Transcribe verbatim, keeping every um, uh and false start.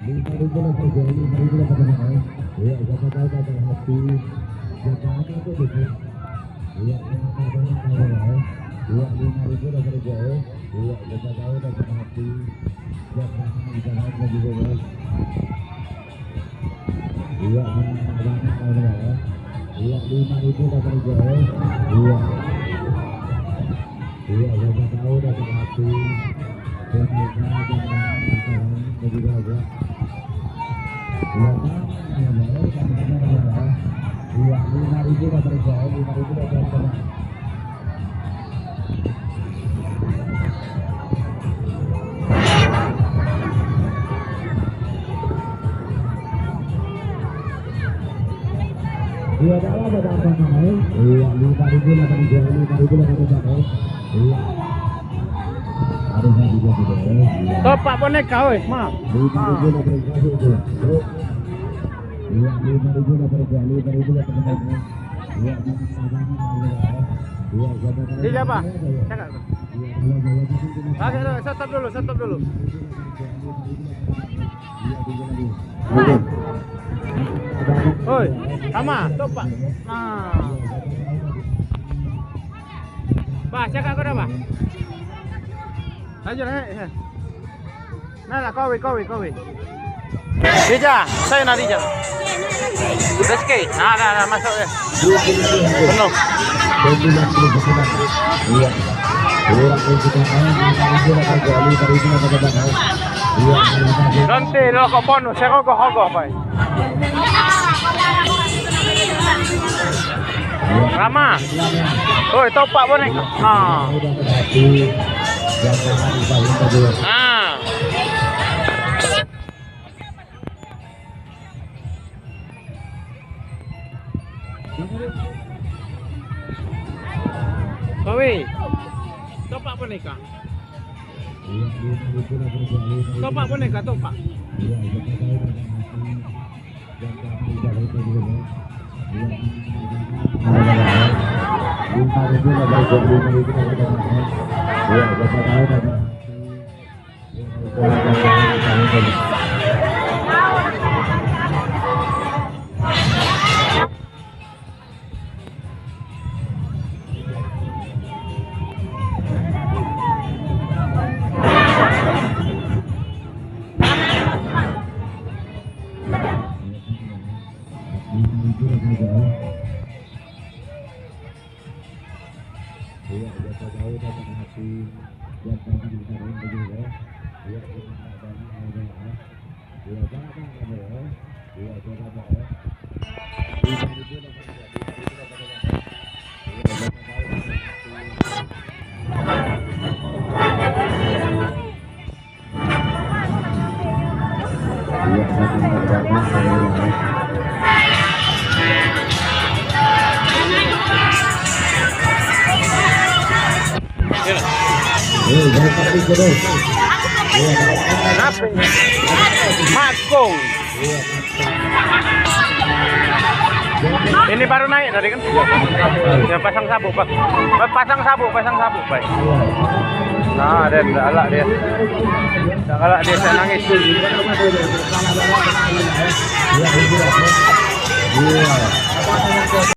Lima ribu lah saja, lima ribu lah saja, eh. Iya, siapa tahu dah berhati. Siapa ada tu, gitu. Iya, siapa tahu dah, eh. Iya, lima ribu lah saja, eh. Iya, siapa tahu dah berhati. Siapa tahu dah berhati, gitu, eh. Iya, banyak, banyak, banyak, ya. Iya, lima ribu dapat juga, ya. Iya. Iya, siapa tahu dapat hati. Pemirsa, jangan, jangan, jangan, begitu aja. Iya, banyak, ya, ya, ya, ya. Iya, lima ribu dapat juga, ya, lima ribu dapat juga. Iya, dah lah, dah gampang, eh. Iya, lima ribu lah tadi, lima ribu lah tadi, eh. Iya. Harusnya juga tidak, eh. Iya. Topak boneka, oi, Ma. Lima ribu lah tadi, eh. Iya, lima ribu lah tadi, lima ribu lah tadi, eh. Iya, lima ribu lah tadi, eh. Iya, siapa? Cakap. Oke, stop dulu, stop dulu. Oi, sama, topak. Nah. Bah, cakap kau dah, Bah. Lanjut, eh. Nah, lah, kowe, kowe, kowe. Rija, saya nak Rija. Rezeki. Nah, dah, dah, masuk ya. Penuh. Iya. Nanti lo kok penuh, saya kok kok, Pak. Rama. Oi, topak bonek. Nah. Nah. Kowe. Topak boneka. Topak boneka, topak. Iya, siapa tahu dapat hati. Buat kamu di sana juga. Iya, kita tak banyak orang, ya. Iya, banyak orang, ya. Iya, siapa tahu. Iya, siapa tahu. Makung. Ini baru naik tadi kan? Ya, pasang sabuk, Pak. Pasang sabuk, pasang sabuk, Pak. Nah, dia dak galak dia. Dak galak dia, saya nangis.